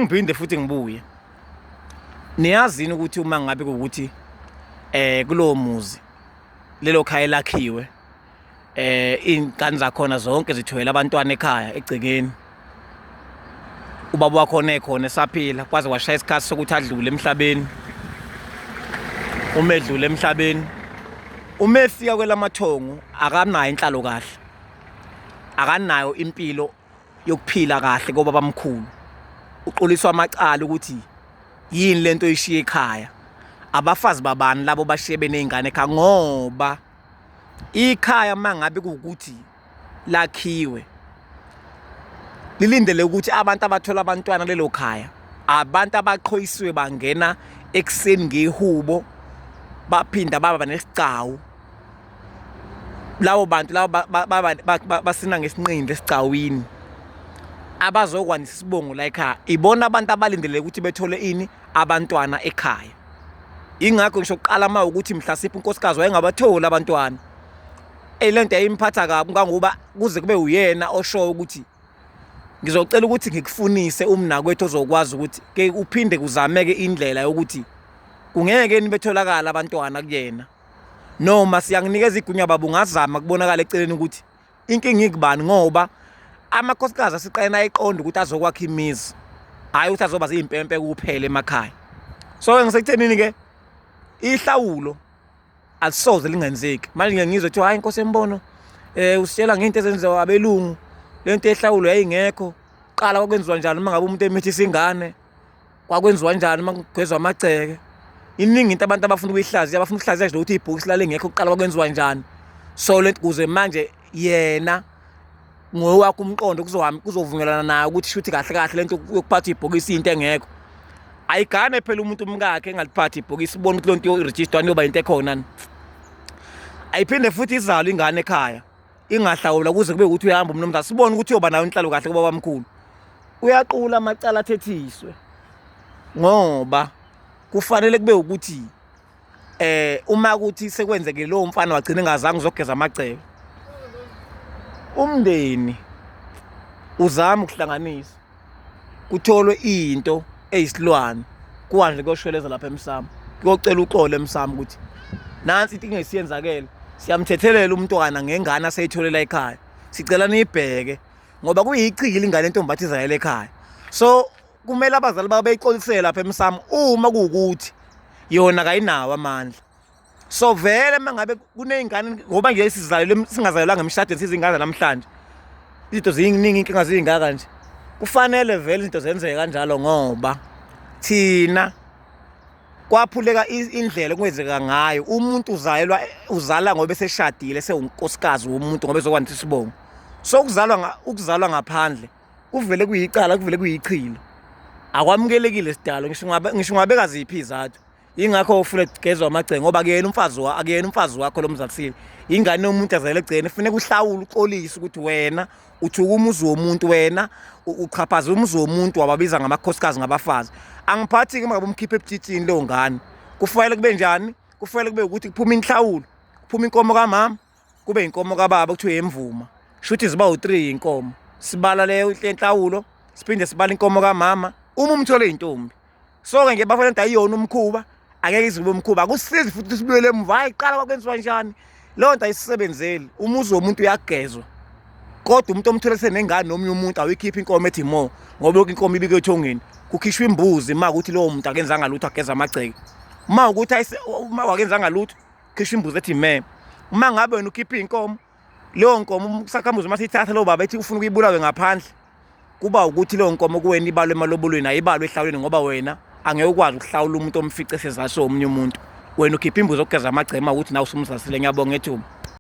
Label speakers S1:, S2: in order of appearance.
S1: Ngiphinde futhi ngibuye. Niyazini ukuthi uma ngabe kuwukuthi kulowo muzi lelo khaya elakhiwe iy'ngane zakhona zonke zithwele abantwana ekhaya egcekeni, ubaba wakhona ekhona esaphila kwaze kwashaya isikhathi sokuthi adlule emhlabeni. Uma edlule emhlabeni, uma efika kwelamathongo akanayo inhlalo kahle, akanayo impilo yokuphila kahle kobabamkhulu. Uquliswa amacala ukuthi yini lento oyishiye ekhaya, abafazi babani labo bashiye beney'ngane ekhaya, ngoba ikhaya uma ngabe kuwukuthi lakhiwe lilindele ukuthi abantu abathola abantwana lelo khaya abantu abaqhoyisiwe bangena ekuseni ngehubo baphinda baba nesigcawu. Labo bantu labo basina ngesinqindi esigcawini abazokwandisa isibongo la ekhaya, ibona abantu abalindele ukuthi bethole ini, abantwana ekhaya. Ingakho ngisho kuqala uma ukuthi mhlasiphi unkosikazi wayengabatholi abantwana. Eyi le nto yayimphatha kabi kangoba kuze kube uyena oshoyo ukuthi ngizocela ukuthi ngikufunise umnakwethu ozokwazi ukuthi ke uphinde kuzameke indlela yokuthi kungeke nibetholakala abantwana kuyena. Noma siyakunikeza igunya baba, ungazama kubonakala eceleni ukuthi inkinga ikubani, ngoba amakhosikazi asiqena ayiqonda ukuthi azokwakha imizi, hhayi ukuthi azoba ziyimpempe kuphela emakhaya. So-ke ngisekuthenini-ke ihlawulo alisoze lingenzeki. Manje ngike ngizwe kuthiwa hhayi inkosi embono usitshela ngento ezenziwa abelungu, le nto yehlawulo yayingekho. Qala kwakwenziwa njani uma ngabe umuntu emithisa ingane? Kwakwenziwa njani uma kugezwa amagceke? Iningi into abantu abafuna ukuyihlaziya, abafuna ukuhlaziya nje ukuthi ibhokisi lalingekho kuqala kwakwenziwa njani. So lento kuze manje yena ngowakho umqondo kuzohamba kuzovunyelana naye ukuthi shuthi kahle kahle lento yokuphatha ibhokisi into engekho. Ayigane phela umuntu umkakhe engaliphathi ibhokisi, ubone ukuthi lonto yorejistwa niyoba into ekhona. Ayiphinde futhi izalwe ingane ekhaya ingahlawulwa kuze kube ukuthi uyahamba umnumzane, sibone ukuthi uyoba nayo inhlalo kahle kubabamkhulu. Uyaqula amacala athethiswe ngoba kufanele kube ukuthi uma kuthi sekwenzekile lowo mfana wagcina engazange uzogeza amagceke, umndeni uzama ukuhlanganisa kutholwe into eyisilwane kuhanjwe kuyoshweleza lapha emsamo, kuyocela uxolo emsamo ukuthi nansi into ingesiyenzakele, siyamthethelela umntwana ngengane aseyitholela ekhaya, sicela niyibheke ngoba kuyichili ingane entombi athi izayele ekhaya. So kumele abazali babo beyixolisele lapha emsamo uma kuwukuthi yona kayinawo amandla. So vele uma ngabe kuney'ngane, ngoba nje sizalelwe singazalelwanga emshadweni, sizingane namhlanje, izinto ziningi, inkinga ziyingaka nje, kufanele vele izinto zenzeke kanjalo ngoba thina kwaphuleka indlela okwenzeka ngayo. Umuntu uzalelwa uzala ngoba eseshadile, sewunkosikazi womuntu ngoba ezokwandisa isibongo. So ukuzalwa ukuzalwa ngaphandle kuvele kuyicala, kuvele kuyichilo, akwamukelekile sidalo, ngisho ngisho ungabeka ziphi izathu. Yingakho ufuna kugezwa amagceke ngoba akuyena umfazi wa akuyena umfazi wakho lo mzalisile, ingane yomuntu azalele egcekeni. Kufuneka uhlawule uxolise ukuthi wena uthuka umuzi womuntu, wena uchaphaza umuzi womuntu, wababiza ngamakhosikazi ngabafazi. Angiphathi-ke uma ngabe umkhipha ebutshitshini leyo ngane. Kufanele kube njani? Kufanele kube ukuthi kuphuma inhlawulo, kuphuma inkomo kamama, kube inkomo kababa, kuthiwe yemvuma, shuthi ziba u-3 inkomo. Sibala leyo inhlawulo, siphinde sibala inkomo kamama uma umthole intombi. So-ke nje bafana, into ayiyona umkhuba, angeke ize ube umkhuba. Akusizi futhi sibuyele emuva, hayi qala kwakwenziwa njani, leyo nto ayisebenzeli. Umuzi womuntu uyagezwa, kodwa umuntu omthole senengane nomunye umuntu awuyikhiphi inkomo ethi mo, ngoba yonke inkomo ibikwe ethongeni. Kukhishwa imbuzi uma ukuthi lowo muntu akenzanga lutho, ageza amagceke. Uma ukuthi uma wakenzanga lutho, khishwa imbuzi ethi me. Uma ngabe wena ukhipha iy'nkomo, leyo nkomo isakhamuzi uma siyithatha lowo baba ethi ufuna ukuyibulawe ngaphandle, kuba ukuthi leyo nkomo kuwena ibalwe emalobolweni, ayibalwe ehlawulweni, ngoba wena angeke ukwazi ukuhlawula umuntu omfice sezase omunye umuntu. Wena ukhipha imbuzi okugeza amagcema ukuthi nawe usumzasile. Ngiyabonga ethuba.